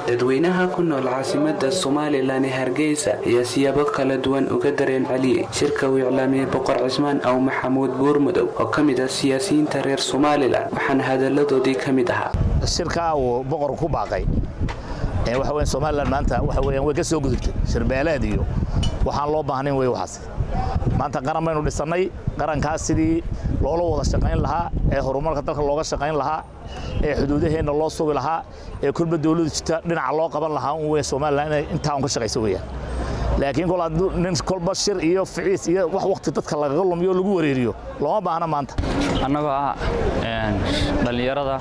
Dadweynaha ku nool caasimada Somalilan ee Hargeysa ayaa siyaabo kala duwan uga dareen celiyey shirka uu iclaamiyey Boqor Cismaan Aw Maxamuud Buurmadow oo ka mid ah siyaasiyiinta reer Somalilan, waxaana hadaladoodii ka mid ahaa: Shirkaa uu boqorku ku baaqay waxa weyan, Somalilan maanta waxa weeyaan way ka soo gudubtay shirbeeleed iyo waxaan loo baahnayn wey. Waxaas maanta qaran baynu dhisannay. Qarankaas sidii loola wada shaqayn lahaa ee horumarka dalka looga shaqayn lahaa, ee xuduudaheenna loo sugi lahaa, ee kolba dawladdu jirta dhinaca loo qaban lahaa un weyn. Somalilan inay intaa un ka shaqayso weeyaan. Laakiin kol hadduu nin kolba shir iyo ficiis iyo wax waqti dadka lagaga lumiyo, lagu wareeriyo, looma baahna maanta. Annagoo ah dhallinyarada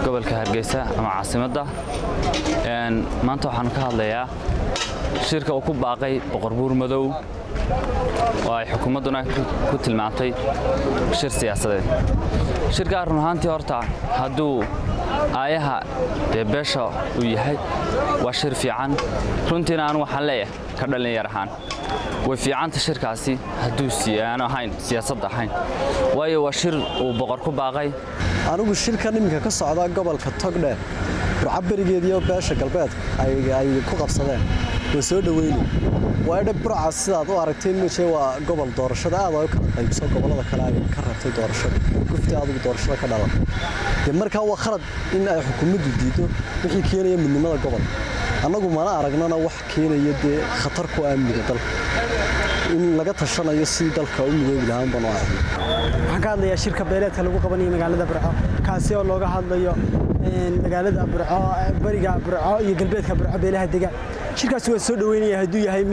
gobolka Hargeysa ama caasimadda, maanta waxaan ka hadlayaa shirka uu ku baaqay Boqor Buurmadow oo ay xukuumadduna ku tilmaamtay shir siyaasadeed. Shirkaa run ahaantii horta hadduu aayaha dee beesha uu yahay, waa shir fiican runtiina. Anu waxaan leeyahay ka dhallinyar ahaan, way fiicanta shirkaasi hadduu aanu ahayn siyaasadda ahayn, waayo waa shir uu boqor ku baaqay. Anigu shirkan iminka ka socda gobolka Togdheer, Burco berigeediyo beesha galbeedka ay ku qabsadeen, waa soo dhaweyne. Waayo Burca sidaad u aragtay meje waa gobol doorashada aad ay u kala qaybso, gobollada kale ay ka rabtay doorashada gufti adigu doorashada ka dhalan. Dee markaa waa khalad in ay xukuumaddu diido wixii keenaya midnimada gobol. Annagu mana aragnana wax keenaya dee khatar ku amniga dalka. In laga tashanayo sidii dalka u midoobi lahaan baan u aragnay. Waxaan ka hadlayaa shirka beeleedka lagu qabanayo magaalada Burco, kaasi oo looga hadlayo magaalada Burco, bariga Burco iyo galbeedka Burco beelaha dega. Shirkaasi waa soo dhaweynaya hadduu yahay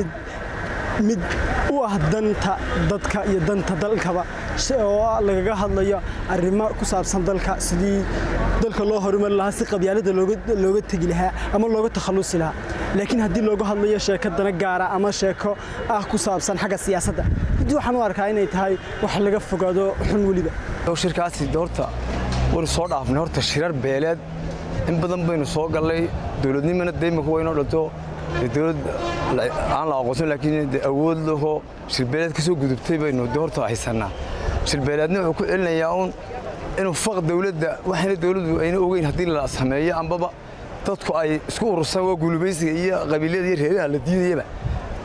mid u ah danta dadka iyo danta dalkaba, oo lagaga hadlayo arrimo ku saabsan dalka, sidii dalka loo horumari lahaa, si qabyaalada looga tegi lahaa ama looga takhallusi lahaa. Laakiin haddii looga hadlayo sheeko dana gaara ama sheeko ah ku saabsan xagga siyaasadda, runtii waxaan u arkaa inay tahay wax laga fogaado xun weliba. Shirkaasi horta waynu soo dhaafnay. Horta shirar beeleed in badan baynu soo gallay. Dowladnimana dee imika waynoo dhalto, dowlad aan la aqoonsan laakiin de awood laho shirbeeleed ka soo gudubtay baynu de horta haysannaa. Shirbeeleedna wuxuu ku celinayaa uun inuu faq dowladda, waxayna dowladdu ayna ogeyn haddii la sameeyo ambaba dadku ay isku urursan. Waa guulubaysiga iyo qabiilyada iyo reeraha la diidayaba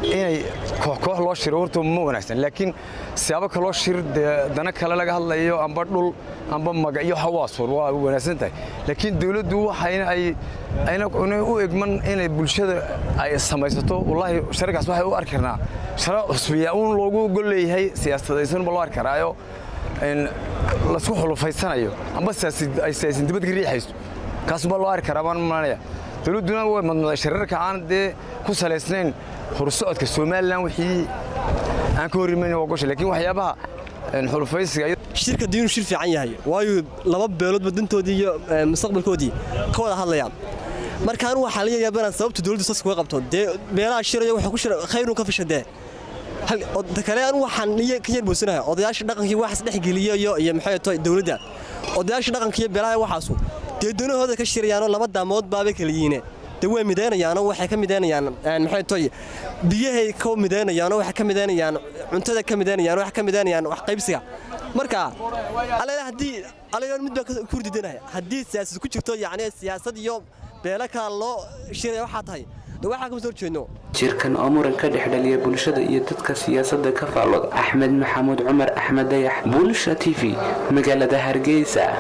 inay koox koox loo shiro horta ma wanaagsan, laakiin siyaabo kaloo shir dee dana kale laga hadlayo, amba dhul amba magacyo, waxa waa wanaagsan tahay. Laakiin dowladdu waxayna ay ayna u egman inay bulshada ay samaysato. Wallaahi sharkaas waxay u arki karnaa shara cusbiya uun loogu gol leeyahay siyaasadaysan ba loo arki karaayo, in laisku xulufaysanayo amba ay siyaasin dibad ka riixayso, kaas baa loo arki karaa baan malanaya. Dowladduna way madmaday shirarka aan dee ku salaysnayn horsocodka Somalilan. Wixii aan ka hor imayn waa gosha, laakiin waxyaabaha xulufaysiga. Shirka diinu shir fiican yahay, waayo laba beeloodba dantoodii iyo mustaqbalkoodii ka wada hadlayaan. Marka anu waxaa laga yaabaa inaan sababta dowladdu saas kuga qabto dee beelaha shiraya waxa ku shira khayrun ka fisha. Dee ta kale anu waxaan ka yar boosanahay odayaasha dhaqankii waxaas dhex geliya iyo maxay tahay dowladda. Odayaasha dhaqanka iyo beelaha waxaasu dee danahooda ka shirayaanoo laba daamood baabay kala yihiine, dee way midaynayaanoo waxay ka midaynayaan maxay tahay biyahay ka midaynayaanoo waxay ka midaynayaan cuntada, ka midaynayaan, waxay ka midaynayaan wax qaybsiga. Marka alayla haddii alayla mid baa ku rididanaya, haddii siyaasad ku jirto, yacni siyaasad iyo beelo kala loo shiraya waxaa tahay dee waxaa kama soo horjeedno. Shirkan oo muran ka dhex dhaliya bulshada iyo dadka siyaasadda ka faallooda. Axmed Maxamuud Cumar, Axmed Dayax, Bulsha TV, magaalada Hargeysa.